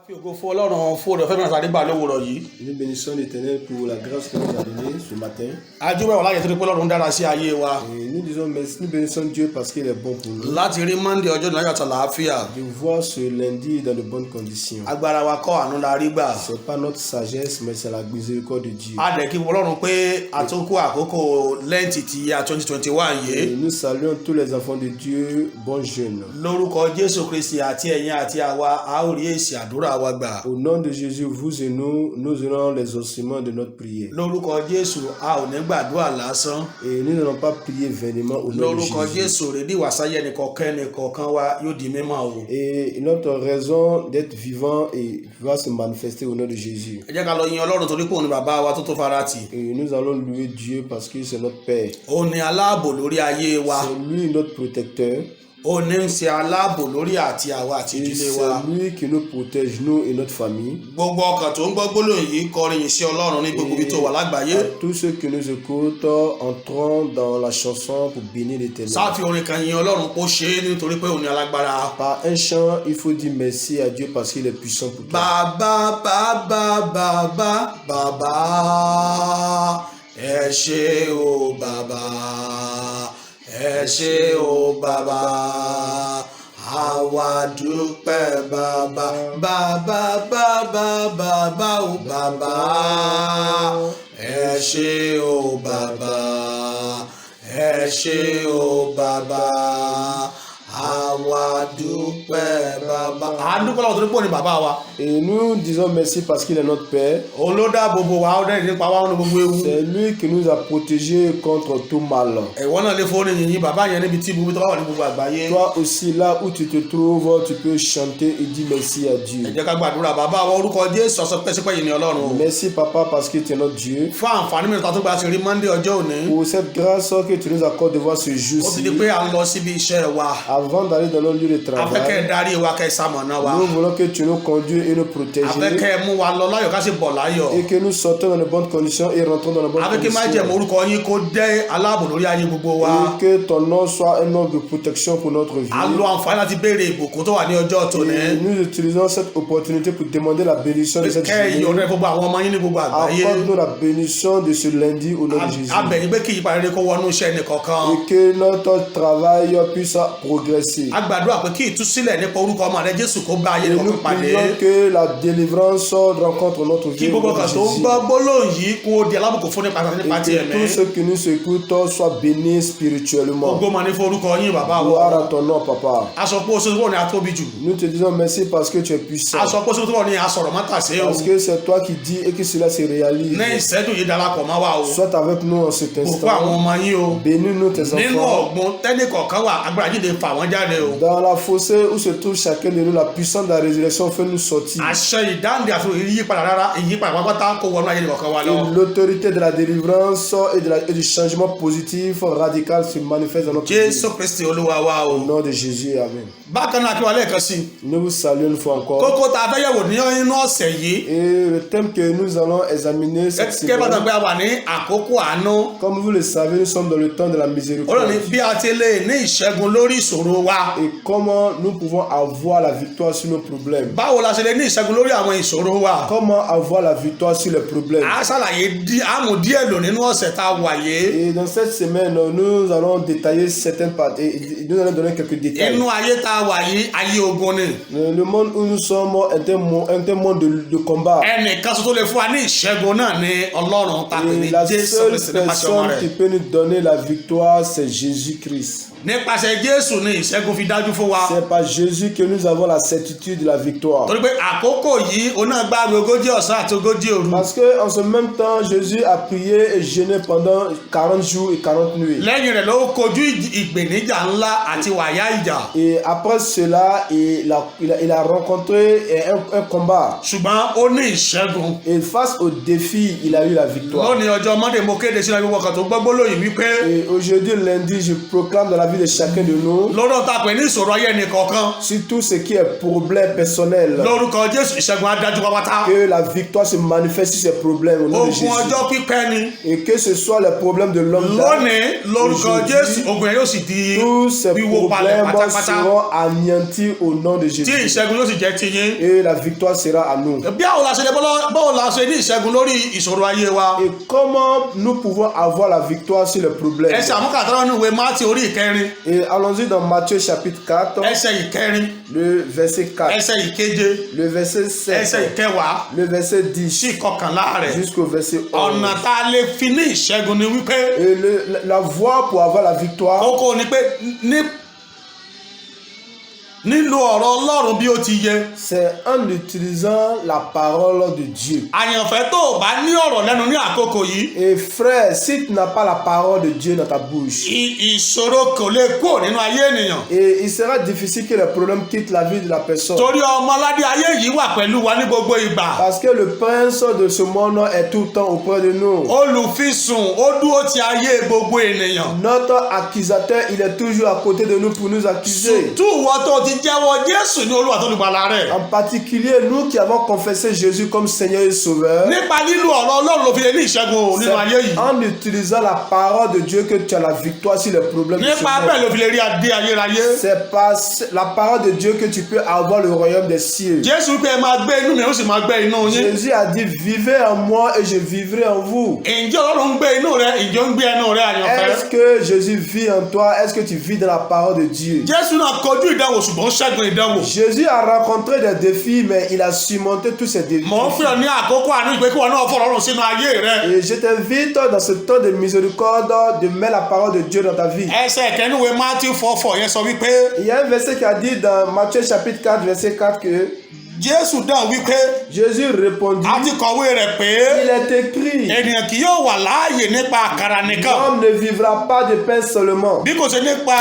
Fi ògo fún Ọlọ́run fún oore ọ̀fẹ́ mìíràn tá a rí gbà lówùrọ̀ yìí. Nous bénissons l'Éternel pour la grâce qu'il nous a donnée ce matin. A júbà wà láyé torí pé Ọlọ́run dára sí ayé wa. Et nous disons merci, nous bénissons Dieu parce qu'il est bon pour nous. Láti rí Monday ọjọ́ ìnáyà àtàlàáfíà. De voir ce lundi dans de bonnes conditions. Agbára wa kọ́, àánú la rí gbà. C'est pas notre sagesse, mais c'est la miséricorde de Dieu. A dẹ̀ kí Ọlọ́run pé a tún kú àkókò Lent ti year 2021 yìí. Et nous saluons tous les enfants de Dieu, bon jeûne. Lórúkọ Jésù Kristi, àti ẹ̀yin àti àwa, a ó rí èsì àdúrà wa gbà. Au nom de Jésus, vous et nous, nous aurons les exaucements de notre prière. Lórúkọ Jésù, a ò ní gbàdúrà lásán. Et nous n'allons pas prier vainement au nom de Lórúkọ Jésus. Jésù, èrèdí ìwàsáyé ẹnìkọ̀ọ̀kan ẹnìkọ̀ọ̀kan wa yóò di mímọ̀ o. Et notre raison d'être vivant et va se manifester au nom de Jésus. Ẹ jẹ́ ká lọ yin Ọlọ́run torí pé òun ni bàbá wa tó tó fara tì. Et nous allons louer Dieu parce que c'est notre Père. Òun ni aláàbò lórí ayé wa. C'est lui notre protecteur. Òun ní ń ṣe aláàbò lórí àti àwa àti Et ìdílé wa. c'est lui qui nous protège, nous et notre famille. Gbogbo ọkàn tó ń gbọ́ gbólóhùn yìí, kọrin yìí sí Ọlọ́run ní gbogbo ibi tó wà lágbàáyé. À tous ceux qui nous écoutent, entrons dans la chanson pour bénir l'Éternel. Sáà fi orin kan yin Ọlọ́run kó ṣe é nítorí pé òun ni alágbára. Par un chant, il faut dire merci à Dieu parce qu'il est puissant pour toi. Bàbá, bàbá, bàbá, bàbá, ẹ ṣé o bàbá, ẹ ṣé o bàbá, àwa dúpẹ́ bàbá, bàbá, bàbá, bàbá o bàbá, ẹ ṣé o bàbá, ẹ ṣé o bàbá, àwa dúpẹ́ bàbá. À ń dúpẹ́ lọ́wọ́ torí pé òun ni bàbá wa. Et nous disons merci parce qu'il est notre Père. Òun ló dáàbò bò wá, ó dẹ́rìn nípa wá nínú gbogbo ewu. C'est lui qui nous a protégés contre tout mal. Ìwọ náà lè forin yìnyín bàbá yẹn níbi tí ibùdó tó bá wà ní gbogbo àgbáyé. Toi aussi, là où tu te trouves, tu peux chanter et dire merci à Ẹ Dieu. Jẹ́ ká gbàdúrà. Bàbá wa, orúkọ Jésù, ọsọ pẹ́sípẹ́ yìí ní Ọlọ́run o. Merci, Papa, parce que tu es notre Dieu. Fún àǹfààní mìíràn tó tún gba ti rí Monday ọjọ́ òní. Pour cette grâce que tu nous accordes de voir ce Ó ti jour-ci. di pé à ń lọ síbi iṣẹ́ wa. Avant d'aller dans notre lieu de A fẹ́ kẹ́ ẹ travail, darí wa, kẹ́ ẹ ṣamọ̀nà wa. nous voulons que tu nous conduises et nous protèges. A fẹ́ kẹ́ ẹ mú wa lọ láyọ̀, ká sì bọ̀ láyọ̀. Et que nous sortons dans de bonnes conditions et rentrons dans de bonnes A fẹ́ kí májẹ̀mú conditions. orúkọ yín kó dẹ́ aláàbò lórí ayé gbogbo wa. Et que ton nom soit un nom de protection pour notre vie. A lo àǹfààní láti béèrè ìbùkún tó wà ní ọjọ́ tòní. Et nous utilisons cette opportunité pour demander la bénédiction de cette Kẹ́ ẹ journée. yọ̀ǹda gbogbo àwọn ọmọ yín ní gbogbo àgbáyé. Accorde-nous la bénédiction de ce lundi au nom de Jésus. A bẹ̀ yín pé kí ìyípadà rere kó wọnú iṣẹ́ ẹnìkọ̀ọ̀kan. Et que notre travail puisse progresser. A gbàdúrà pé kí ìtúsílẹ̀ nípa orúkọ ọmọ rẹ Jésù kó bá ayé Et nous nìkọ̀ọ̀kan pàdé. prions que la délivrance rencontre notre Kí vie au gbogbo nom de ọkàn tó ń Jésus. gbọ́ gbólóhùn yìí kó di alábùkún fún nípa Et ti que ẹ̀mí. tous ceux qui nous écoutent soient bénis spirituellement. Ògo mà ní forúkọ yín, bàbá wa. Gloire à ton nom, Papa. A sọ pé o ṣe ní atóbi jù. Nous te disons merci parce que tu es puissant. A sọ pé o ṣe ní asọ̀rọ̀ mátàsé o. Parce que c'est toi qui dis et que cela se réalise. Ní ìṣẹ́jú yìí, darapọ̀ mọ́ wa o. Sois avec nous en cet Bùkún àwọn instant. ọmọ yín o. Bénis-nous tes Nínú enfants. ọ̀gbun tẹ́nì kọ̀ọ̀kan wà, agbára jíde fà wọ́n jáde o. Dans la fossée où se trouve chacun de nous, la puissance de la résurrection fait nous sortir. Àṣẹ ìdáǹdè àti ìyípadà rárá, ìyípadà pátápátá kó wọnú ayé kọ̀ọ̀kan wa lọ. Et l'autorité de la délivrance et du changement positif radical se manifeste dans notre vie. Jésù Kristi Olúwa wa o. Au nom de Jésus, amen. Bákan náà, kí wa lẹ́ẹ̀kan sí i. Nous vous saluons une fois encore. Kókó tá a fẹ́ yẹ̀wò ní inú ọ̀sẹ̀ yìí. Et le thème que nous allons examiner cette Gẹ́gẹ́ bá semaine, dàgbé, a wà ní àkókò àánú. Comme vous le savez, nous sommes dans le temps de la Ó lọ ní miséricorde. bí a ti lè ní ìṣẹ́gun lórí ìṣòro wa. Et comment nous pouvons avoir la victoire sur nos problèmes. Báwo la ṣe lè ní ìṣẹ́gun lórí àwọn ìṣòro wa? Comment avoir la victoire sur les problèmes. A ṣàlàyé dí àmú díẹ̀ lò nínú ọ̀sẹ̀ tá a wà yìí. Et dans cette semaine, nous allons détailler certaines parties et nous allons donner quelques détails. Inú ayé tá a wà yìí, ayé ogun ni. Le monde où nous sommes est un monde de combat. Ẹnìkan ṣoṣo lè fún wa ní ìṣẹ́gun náà ní Ọlọ́run tá a pè ní Et la Jésù seule Kristi nípasẹ̀ ọmọ personne rẹ̀. qui peut nous donner la victoire, c'est Jésus-Christ. Nípasẹ̀ Jésù ni ìṣẹ́gun fi dájú fún wa. C'est par Jésus que nous avons la certitude de la victoire. Torí pé àkókò yìí, òun náà gbààwẹ̀ 40 ọ̀sán àti 40 òru. Parce que en ce même temps, Jésus a prié et jeûné pendant 40 jours et 40 nuits. Lẹ́yìn rẹ̀ ló kojú ìpèníjà ńlá àti wàyá ìjà. Et après cela, il a rencontré un combat. Ṣùgbọ́n ó ní ìṣẹ́gun. Et face au défi, il a eu la victoire. Lónìí ọjọ́ Monday, mo kéde sínú gbogbo ọkàn tó gbọ́ gbólóhùn wípé Et aujourd'hui, lundi, je proclame dans la vie vie de chacun de nous. Lórí ohun tá a pè ní ìṣòro ayé ẹnì kọ̀ọ̀kan. Sur tout ce qui est problème personnel. Lórúkọ Jésù, ìṣẹ́gun á dájú pápátá. Que la victoire se manifeste sur ces problèmes au nom de Ogun Jésus. ọjọ́ pípẹ́ ni. Et que ce soit les problèmes de l'homme Lónìí, lórúkọ Aujourd'hui, Jésù, ogun yẹn yóò sì di tous ces wíwó palẹ̀ problèmes pátápátá. Seront anéantis au nom de Tí Jésus. ìṣẹ́gun yóò sì jẹ́ tiyín. Et la victoire sera à nous. Bí àwọn la ṣe lè bọ́lọ́, báwo la ṣe ní ìṣẹ́gun lórí ìṣòro ayé wa? Et comment nous pouvons avoir la victoire sur les problèmes? Ẹsẹ̀ àmúkàtàrà nínú ìwé Mátíù orí ìkẹrin. Et allons-y dans Matthieu chapitre 4, Ẹsẹ̀ ìkẹrin. Le verset 4, Ẹsẹ̀ ìkeje. Le verset 7, Ẹsẹ̀ ìkẹwàá. Le verset 10 Sí ìkọkànlá rẹ̀. Jusqu'au verset 11. Ọ̀nà tá a lè fi ní ìṣẹ́gun ni wípé Et la voie pour avoir la victoire, kókó ni pé ní nílò ọ̀rọ̀ Ọlọ́run bí ó ti yẹ. C'est en utilisant la parole de Dieu. Àyànfẹ́, tó o bá ní ọ̀rọ̀ lẹ́nu ní àkókò yìí, Et frère, si tu n'as pas la parole de Dieu dans ta bouche, ìṣòro kò lè kúrò nínú ayé ènìyàn. Et il sera difficile que les problèmes quittent la vie de la personne. Torí ọmọládé ayé yìí wà pẹ̀lú wa ní gbogbo ìgbà. Parce que le prince de ce monde est tout le temps auprès de nous. Olùfisùn ó dúró ti ayé gbogbo ènìyàn. Notre accusateur, il est toujours à côté de nous pour nous accuser. Tú ìwọ tó ti jẹ́wọ́ Jésù ní Olúwa tó lùgbàlà rẹ̀. En particulier, nous qui avons confessé Jésus comme Seigneur et Sauveur, Nípa lílo ọ̀rọ̀ Ọlọ́run ló fi lè ní ìṣẹ́gun nínú ayé c'est yìí. En utilisant la parole de Dieu que tu as la victoire sur les problèmes de ce Nípa bẹ́ẹ̀ monde. Ló fi lè rí adé ayérayé. C'est par la parole de Dieu que tu peux avoir le royaume des cieux. Jésù wípé ẹ máa gbé inú mi, ó sì máa gbé inú yín. Jésus a dit, vivez en moi et je vivrai en vous. Ǹjẹ́ Ọlọ́run ń gbé inú rẹ? Ǹjẹ́ ó ń gbé ẹnu rẹ, àyànfẹ́? Est-ce que Jésus vit en toi? Est-ce que tu vis dans la parole de Dieu? Jésù náà kojú ìdánwò, ṣùgbọ́n ó ṣẹ́gun ìdánwò. Jésus a rencontré des défis, mais il a surmonté tous ces défis. Mò ń fún ọ ní àkókò àánú ìpè kí wọn náà fọ̀rọ̀ Ọlọ́run sínú ayé rẹ. Et je t'invite dans ce temps de miséricorde de mettre la parole de Dieu dans ta vie. Ẹsẹ̀ kẹ́nuwé Matthew 4:4 yẹn sọ wípé Il y a un verset qui a dit dans Matthieu chapitre 4, verset 4 que Jésù dáhùn wípé Jésus répondit, a ti kọ̀wé rẹ̀ pé il est écrit, ènìyàn kì yóò wà láàyè nípa àkàrà nìkan l'homme ne vivra pas de pain seulement, bí kò ṣe nípa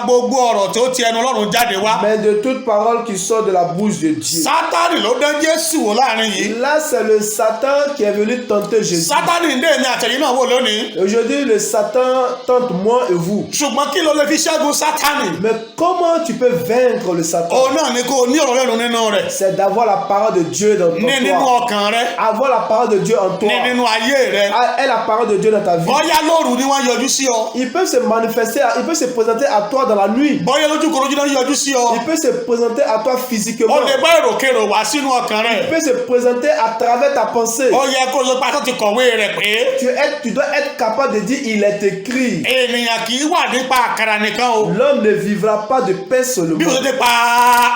gbogbo ọ̀rọ̀ tó ti ẹnu Ọlọ́run jáde wá. Mais de toute parole qui sort de la bouche de Dieu. Sátánì ló dán Jésù wò láàrin yìí. Là, c'est le Satan qui est venu tenter Jésus. Sátánì ń dé èmi àtẹ̀yìn náà wò lónìí. Aujourd'hui, le Satan tente moi et vous. Ṣùgbọ́n kí ló lè fi ṣẹ́gun Sátánì? Mais comment tu peux vaincre le Satan? Òun náà ni kó o ní ọ̀rọ̀ lẹ́nu nínú rẹ̀. C'est d'avoir la parole de Dieu dans Ní ton nínú toi. ọkàn rẹ. Avoir la parole de Dieu en toi. Ní nínú ayé rẹ. Aie la parole de Dieu dans ta vie. Bóyá lóru ni wọ́n yọjú sí ọ. Il peut se manifester, il peut se présenter à toi dans la nuit. Bóyá lójúkorojú náà yọjú sí ọ. Il peut se présenter à toi physiquement. Ó lè bá èròkérò wá sínú ọkàn rẹ. Il peut se présenter à travers ta pensée. Ó yẹ kó o sọ pé a ti kọ̀wé rẹ̀ pé Tu dois être capable de dire, il est écrit. Ènìyàn kì í wà nípa àkàrà nìkan o. L'homme ne vivra pas de pain seulement. Bí kò ṣe nípa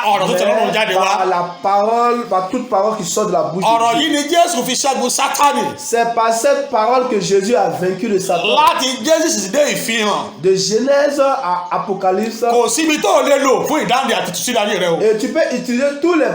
ọ̀rọ̀ tó ti Ọlọ́run jáde Mais wá. par la parole, par toute parole qui sort de la bouche Ọ̀rọ̀ de Dieu. yìí ni Jésù fi ṣẹ́gun Sátánì. C'est par cette parole que Jésus a vaincu le Satan. Láti Jésù dé Ìfihàn. De Genèse à Apocalypse. Kò síbi tó o lè lò fún ìdáǹdè àti ìtúsílẹ̀ ayé rẹ o. Et tu peux utiliser tous les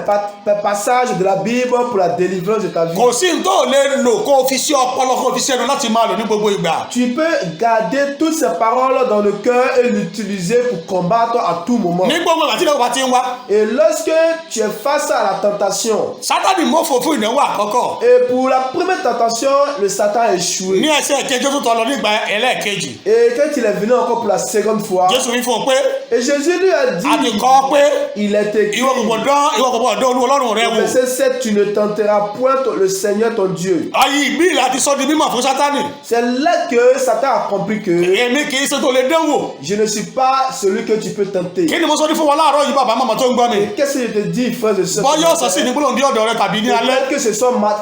passages de la Bible pour la délivrance de ta vie. Kò sí ní tó o lè lò kó o fi sí ọpọlọ, kó o fi sí ẹnu láti máa lò ní gbogbo ìgbà. Tu peux garder toutes ces paroles dans le cœur et l'utiliser pour combattre à tout moment. Ní gbogbo ìgbà tí ìdánwò bá ti ń wá. Et lorsque tu es face à la tentation, Sátánì mọ́fò fún ìdánwò àkọ́kọ́. Et pour la première tentation, le Satan a échoué. Ní ẹsẹ̀ kejì, ó tún tọ́ lọ nígbà ẹlẹ́ẹ̀kejì. Et quand il est venu encore pour la seconde fois, Jésù wí fún un pé et Jésus lui a a ti dit, kọ́ pé il est écrit, ìwọ kò gbọdọ̀ dán Olúwa Ọlọ́run rẹ wò. Verset 7, tu ne tenteras point le Seigneur ton Dieu. Ayé ìbí láti sọ di mímọ̀ fún Sátánì. C'est là que Satan a compris que Èmi kì í ṣe tó lè dánwò. Je ne suis pas celui que tu peux tenter. Kí ni mo sọ ní fún wọn láàárọ̀ yìí, bàbá màmá tó ń gbọ́ mi? Qu'est-ce que je te dis, frères et sœurs? Bọ́yá ọ̀sán sì ní gbólóhùn dé ọ̀dọ̀ rẹ tàbí ní alẹ́. Peut-être que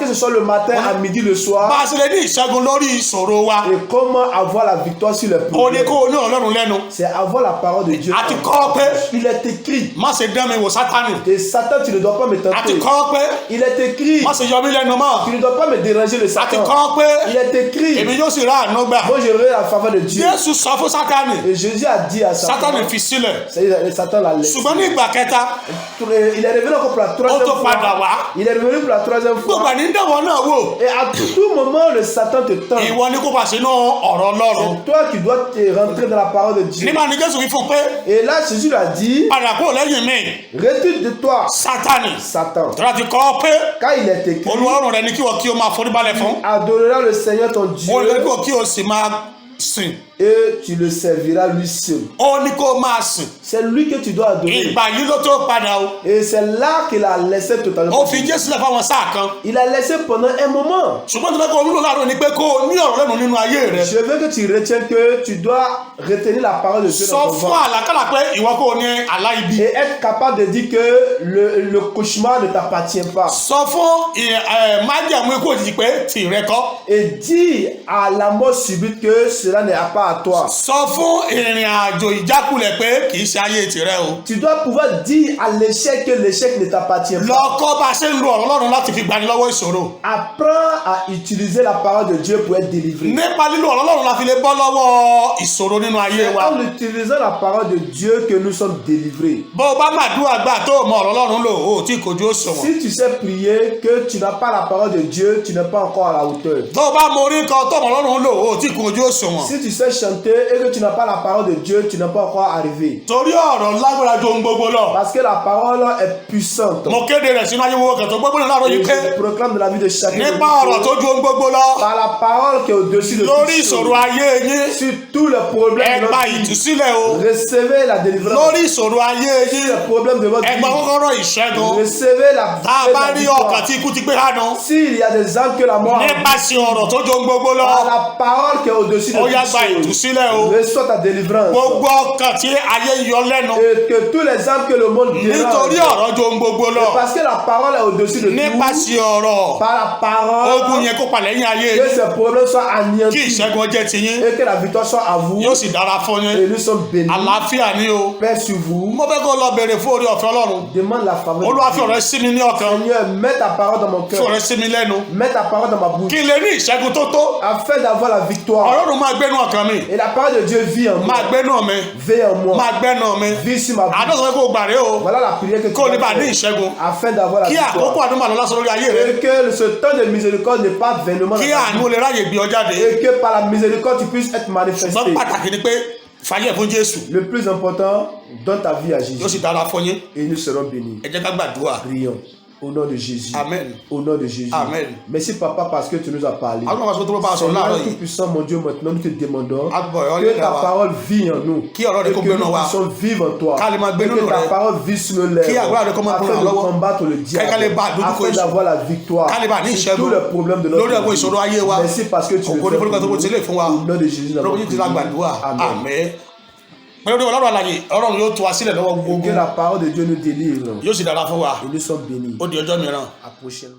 ce soit le matin, à midi, le soir. Bá a ṣe lè ní ìṣẹ́gun lórí ìṣòro wa. Et comment avoir la victoire sur les Ó ní problèmes? kó o ní ọ̀rọ̀ Ọlọ́run lẹ́nu. C'est avoir la parole de Dieu. A ti kọ́ pé Il est écrit. má ṣe dán mi wò, Sátánì. Et Satan, tu ne dois pas me A ti tenter. kọ́ pé Il est écrit. má ṣe yọ mí lẹ́nu mọ́. Tu ne dois pas me déranger, le A ti Satan. kọ́ pé Il est écrit. èmi yóò sì rà àánú gbà. Moi, j'aurai la faveur de Dieu. Jésù sọ fún Sátánì. Et Jésus a dit à Satan. Sátánì fi sílẹ̀. Satan l'a laissé. Ṣùgbọ́n ní ìgbà kẹta, Il est revenu encore pour la ó troisième tó padà fois. wá. Il est revenu pour la troisième Gbogbo fois. àní ń dẹ̀wọ̀ náà wò. Et à tout moment, le Satan te tente. Ìwọ ni kó bá sínú ọ̀rọ̀ Ọlọ́run. C'est toi qui dois te rentrer dans la parole de Dieu. Nígbà ní Jésù wí fún pé Et là, Jésus lui a dit, padà kúrò lẹ́yìn mi, retire de toi, Sátánì. Satan. Tọ́lá ti kọ́ pé Quand il est écrit, Olúwa Ọlọ́run rẹ ni kí wọ́n kí o máa foríbalẹ̀ fún. Adorera le Seigneur ton Wọ́n lè Dieu kí wọ́n kí o sì máa sìn. Et tu le serviras lui seul. Ó ní kó máa sìn. C'est lui que tu dois adorer. Ìgbà yìí ló tó padà o. Et c'est là qu'il a laissé totalement. Ó fi Jésù lẹ̀ fáwọn sáà kan. Il a laissé pendant un moment. Ṣùgbọ́n tó fẹ́ kó o nílò láàárọ̀ ni pé kó o ní ọ̀rọ̀ lẹ́nu nínú ayé rẹ. Je veux que tu retiennes que tu dois retenir la parole de Dieu Sọ dans ton fún ventre. àlákàlà pé ìwọ kò ní àlá ibi. Et être capable de dire que le cauchemar ne t'appartient pas. Sọ fún májẹ̀mú ikú òjijì pé tìrẹ kọ́. Et dis à la mort subite que cela n'est pas à toi. Sọ fún ìrìn àjò ìjákulẹ̀ pé kì í ṣe ayé tìrẹ o. Tu dois pouvoir dire à l'échec que l'échec ne t'appartient Lọ pas. kọ́ bá a ṣe ń lo ọ̀rọ̀ Ọlọ́run láti fi gbani lọ́wọ́ ìṣòro. Apprends à utiliser la parole de Dieu pour être délivré. Nípa lílo ọ̀rọ̀ Ọlọ́run la fi lè bọ́ lọ́wọ́ ìṣòro nínú ayé C'est wa. en utilisant la parole de Dieu que nous sommes délivrés. Bó o bá màdúrà gbà tó o mọ ọ̀rọ̀ Ọlọ́run lò ó tí kojú òṣùwọ̀n. Si tu sais prier, que tu n'as pas la parole de Dieu, tu n'es pas encore à la hauteur. Tó o bá mọ orí kan tó o mọ Ọlọ́run lò ó tí kojú òṣùwọ̀n. Si tu sais chanter et que tu n'as pas la parole de Dieu, tu n'es pas encore arrivé. Torí ọ̀rọ̀ lágbára ju ohun gbogbo lọ. Parce que la parole est puissante. Mo kéde rẹ̀ sínú ayé wo kan tó gbogbo láàárọ̀ Et yìí pé je proclame de la vie de chacun de nípa nous ọ̀rọ̀ tó ju ohun gbogbo lọ par la parole qui est au-dessus de lórí toute ìṣòro chose, ayé yín, sur tous les problèmes ẹ de gba notre vie, ìtúsílẹ̀ o. recevez la délivrance. Lórí ìṣòro ayé yín, Les problèmes de votre ẹ gba vie, kọ́kọ́rọ́ ìṣẹ́gun. recevez la, Tá a bá la rí ọkàn victoire. tí ikú ti gbé hánu S'il y a des âmes que la mort a, nípasẹ̀ ọ̀rọ̀ tó ju ohun gbogbo lọ, par la parole qui est au-dessus de ó yá toute gba chose, ìtúsílẹ̀ o. reçois ta délivrance. Gbogbo ọkàn tí ayé yọ lẹ́nu Et que tous les âmes que le monde nítorí dérange, ọ̀rọ̀ ju ohun gbogbo lọ, parce que la parole est au-dessus de tout, nípasẹ̀ ọ̀rọ̀, par la parole, ogun yẹn kó palẹ̀ yín ayé que yín, ces problèmes soient kí anéantis ìṣẹ́gun jẹ́ tiyín, et que la victoire soit à vous. yóò sì dára fún yín. Et nous sommes bénis. Àlàáfíà ni o. Paix sur vous. Mo fẹ́ kó lọ béèrè fún oore ọ̀fẹ́ Ọlọ́run. Demande la faveur de Olúwa, fi Dieu. ọ̀rọ̀ sí mi ní ọkàn. Seigneur, mets ta parole dans mon Fi cœur. ọ̀rọ̀ sí mi lẹ́nu, Mets ta parole dans ma bouche. kí n lè ní ìṣẹ́gun tó tó. Afin d'avoir la victoire. Ọlọ́run máa gbénú ọkàn mi, Et la parole de Dieu vit en moi. máa gbénú mi, Vit en moi. máa gbénú mi. Vit sur ma bouche. Àdóso pé kó o gbà rè o, Voilà la prière que tu kó o lè dois bá ní faire. ìṣẹ́gun, Afin d'avoir la kí àkókò victoire. àánú máa lọ lásán lórí ayé rẹ, Et que ce temps de miséricorde n'est pas vainement dans kí ta vie. àánú lè ráyè gbé ọ jáde. Et que par la miséricorde tu puisses être manifesté. Ṣùgbọ́n pàtàkì ni pé fàyè fún Jésù, Le plus important, donne ta vie à yóò Jésus. sì dára fún yín. Et nous serons bénis. Ẹ jẹ́ ká gbàdúrà. Prions. Au nom de Jésus. Amen. Au nom de Jésus. Amen. Merci papa parce que tu nous as parlé. Àwọn ọmọ tó bá a sọ̀rọ̀ Seigneur láàárọ̀ yìí, Tout-Puissant, mon Dieu, maintenant nous te demandons A bọ̀ ọ́ que lẹ́dàá ta wa. parole vive en nous. Kí ọ̀rọ̀ rẹ Et kó que gbénú nous wa. puissions vivre en toi. Ká lè máa Et gbénú que ta rẹ. parole vive sur nos lèvres. Kí àdúrà rẹ kó máa Afin ràn de lọ́wọ́. combattre le diable. Ká lè bá àdójúkọ Afin èṣù. d'avoir la victoire Ká lè bá ní sur ìṣẹ́gun tous les problèmes de lórí notre àwọn vie. ìṣòro ayé wa. Merci parce que tu Ògo le ní fais forúkọ tó pour bó ti lè fún wa. nous. Au nom de Jésus, nous avons Lórúkọ Jésù la prié. gbàdúrà. Amen. Àmín. Pẹ̀lú Ọlọ́run alààyè, Ọlọ́run yóò tú wa sílẹ̀ lọ́wọ́ gbogbo Que ogun. la parole de Dieu nous délivre. Yóò sì dára fún wa. Et nous sommes bénis. Ó di ọjọ́ mìíràn. À prochainement.